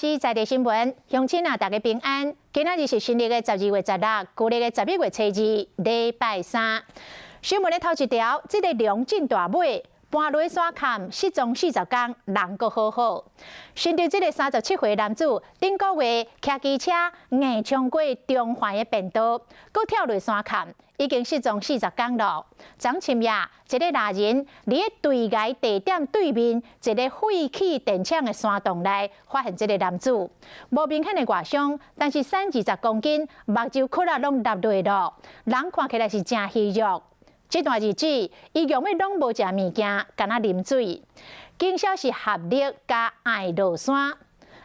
是在地新聞，鄉親啊，大家平安。今仔日是新曆的12月16，舊曆的11月初2，禮拜三。新聞的頭一條，這个龍進大尾，搬落山崁失蹤40工，人閣好好。新竹這个37歲男子，頂個月騎機車硬衝過中環的便道，閣跳落山崁，已經失蹤四十工囉。昨深夜，一个獵人佇咧對崖地點對面一个廢棄電廠的山洞內發現這个男子，無明顯的外傷，但是瘦20公斤，目睭窟仔攏凹落囉，人看起來是誠虛弱。這段日子，伊用欲攏無食物件，干焦啉水。警消是合力共焑落山。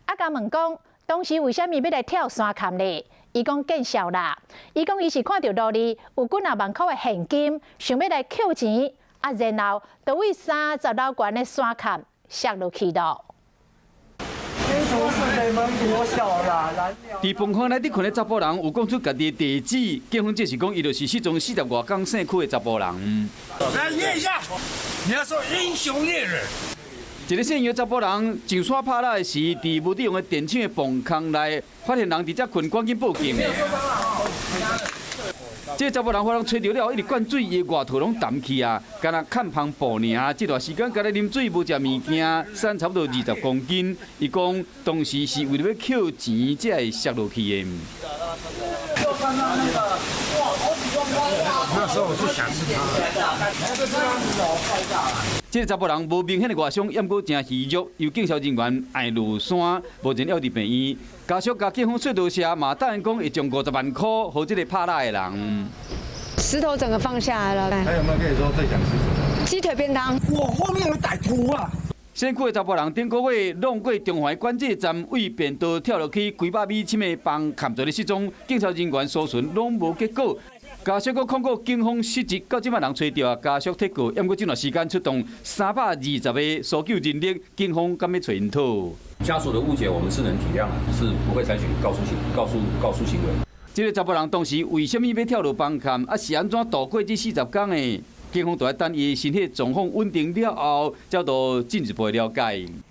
啊，共問講，當時為啥物欲來跳山崁咧？伊講見笑啦。伊講伊是看著路裡有幾若萬箍的現金，想欲來抾錢，啊，然後就對30樓懸的山崁摔落去囉。新竹市北門國小啦，佇飯房內底睏的查埔人有講出家己的地址，警方證實講，伊就是失蹤40外工姓許的查埔人。來驗一下，你要說英雄獵人。一个姓楊查埔人上山拍獵的時，佇無佇用的電廠的磅空內發現人佇遮睏，趕緊報警。這个查埔人予人揣著了後，一直灌水，伊的外套攏澹去啊，干焦崁芳布爾。這段時間干焦啉水，無食物件，瘦差不多20公斤。伊講當時是為了欲抾錢，才會摔落去的。那時候我就想是他。這个查埔人無明顯的外傷，猶閣誠虛弱，由警消人員焑落山，目前猶佇病院。家屬共警方說多謝，嘛答應講會將50萬箍予這个拍獵的人。石頭整個放下來了。他有沒有跟你說最想吃什麼？雞腿便當。我後面有歹徒啊！姓許的查埔人頂個月弄過中環管制站，對便道跳落去幾百米深的崩崁做咧失蹤，警察人員搜尋攏無結果。家屬閣控告警方失職，到這擺人揣著啊，家屬提告，猶閣這段時間出動320個搜救人力，警方敢欲揣𪜶討？家屬的誤解，我們是能體諒，是不會採取告訴行、告訴告訴行為。這个查埔人當時為啥物欲跳落崩崁？啊，是按怎度過這四十工的？警方都愛等伊身體狀況穩定了後，才做進一步的了解。